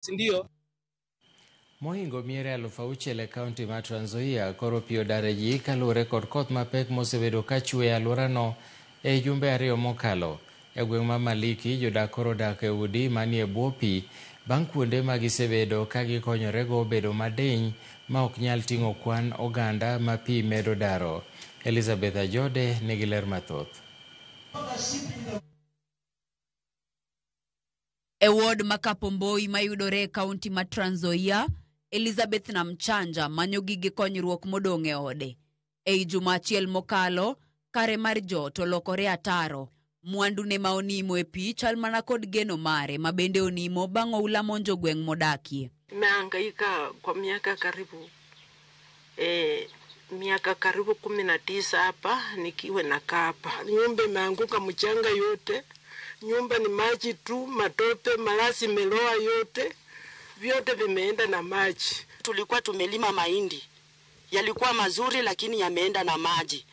Si ndio? Mohingo miere 6,000 e kaunti ma Trans Nzoia koro pi odar e ji kaluwore kod koth mapek mosebedo ka chwe e alworano e jumbe 2 mokalo. E gweng' ma Maliki, jodak koro odak e udi manie bwo pi bang' kuonde ma gisebedo ka gikonyorego bedo madiny ma ok nyal ting'o kwan oganda ma pi medo daro. Elizabeth Ajode nigi ler mathoth. E ward ma Kapomboi mayudore e kaunti ma Trans Nzoia, Elizabeth Namchanja manyo gige konyruok modong' e ode. Ei juma achiel mokalo, kare mar jot olokore ataro. Mwandune ma onimo e pi chal mana kod geno mare ma bende onimo bang' oula monjo gweng' modakie. Nimehangaika kwa miaka karibu 19 hapa nikiwa nakaa hapa. Nyumba imeanguka mchanga yote, nyumba ni maji tu, matope, malasi imeloa yote, vyote vimeenda na maji. Tulikuwa tumelima mahindi yalikuwa mazuri, lakini yameenda na maji.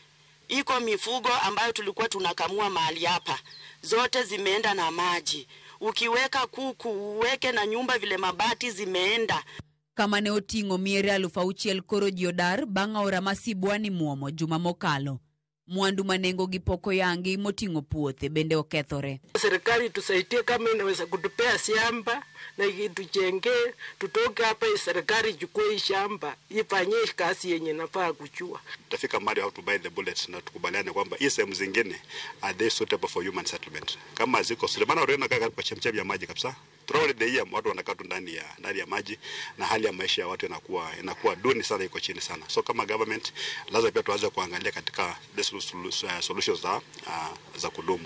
Iko mifugo ambayo tulikuwa tunakamua mahali hapa, zote zimeenda na maji. Ukiweka kuku uweke na nyumba vile mabati zimeenda. Kama ne oting'o miere 6,000 koro ji odar bang' aora ma Sibwani muomo juma mokalo. Mwandu ma nengogi pok oyangi moting'o puothe bende okethore. Serikali tusaidie kama inaweza kutupea shamba na itujengee, tutoke hapa, serikali ichukue hii shamba ifanyie kazi yenye nafaa kuchua. Tutafika mahali how to buy the bullets na tukubaliane kwamba hii sehemu zingine are they suitable for human settlement. Kama ziko suitable, maana watu wanakaa kwa chemchem ya maji kabisa. Throughout the year watu wanakaa tu ndani ya maji na hali ya maisha ya watu inakuwa duni sana, iko chini sana. So kama government lazima pia tuanze kuangalia katika the solutions za kudumu.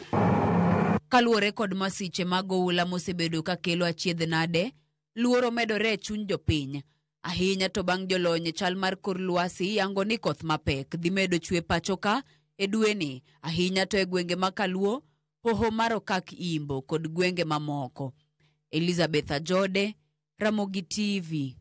Kaluwore kod masiche mag oula mosebedo ka kelo achiedh nade, luoro medore e chuny jopiny. Ahinya to bang' jolony e chal mar kor lwasi yango ni koth mapek dhi medo chwe pacho ka e dweni, ahinya to e gwenge ma Kaluo, hoho mar Okak Imbo kod gwenge mamoko. Elizabeth Ajode, Ramogi TV.